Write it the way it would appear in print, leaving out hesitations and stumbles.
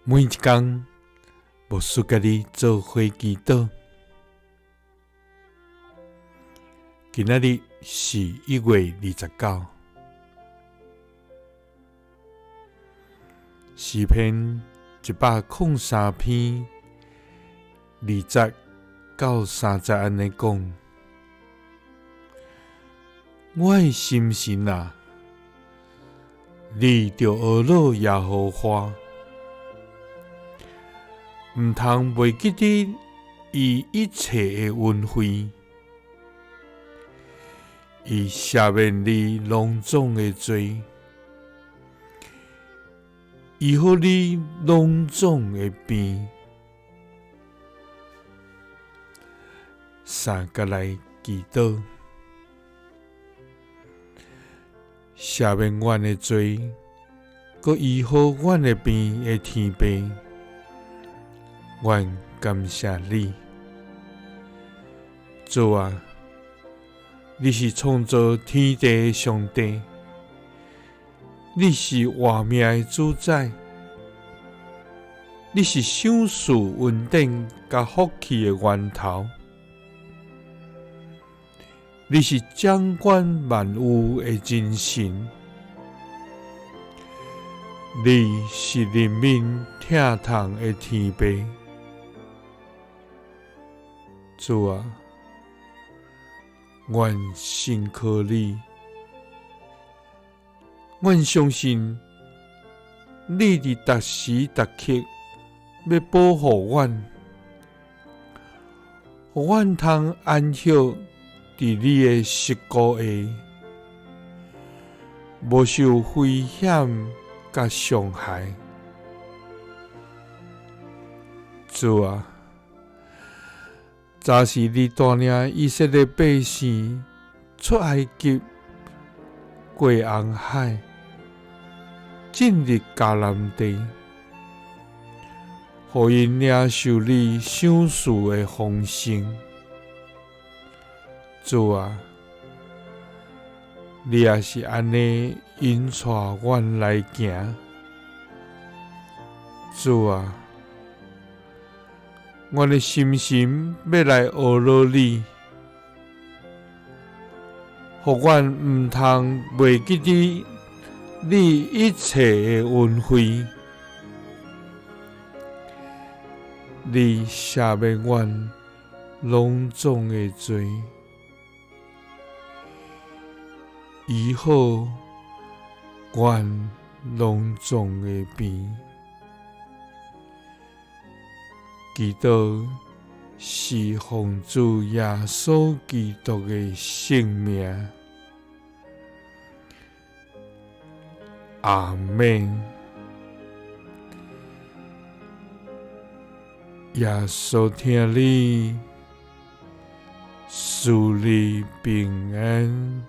每一工，牧師佮你做伙祈禱。今仔日是1月29，詩篇103篇2節到3節按呢講：我的心神啊，你著呵咾耶和華。毋通袂記得伊一切的恩惠，伊赦免你攏總的罪，醫好你攏總的病。三佮來祈禱，赦免阮的罪，閣醫好阮的病的天父。阮感謝你，主啊，你是創造天地的上帝，你是活命的主宰，你是賞賜恩典佮福氣的源頭，你是掌管萬有的真神。你是憐憫疼痛的天父，主啊，阮信靠你，阮相信你佇逐時逐刻欲保護阮，予阮通安歇佇你的膝骨下，無受危險佮傷害。主啊，早時你帶領以色列百姓出埃及，過紅海，進入迦南地，予𪜶領受你賞賜的豐盛。主啊，你也是按呢引帶阮來行。主啊，阮的心神欲來呵咾你，予阮毋通袂記得你一切的恩惠，你赦免阮攏總的罪。醫好阮攏總的病，祈禱是奉主耶穌基督的聖名，阿們。耶穌疼你，賜你平安。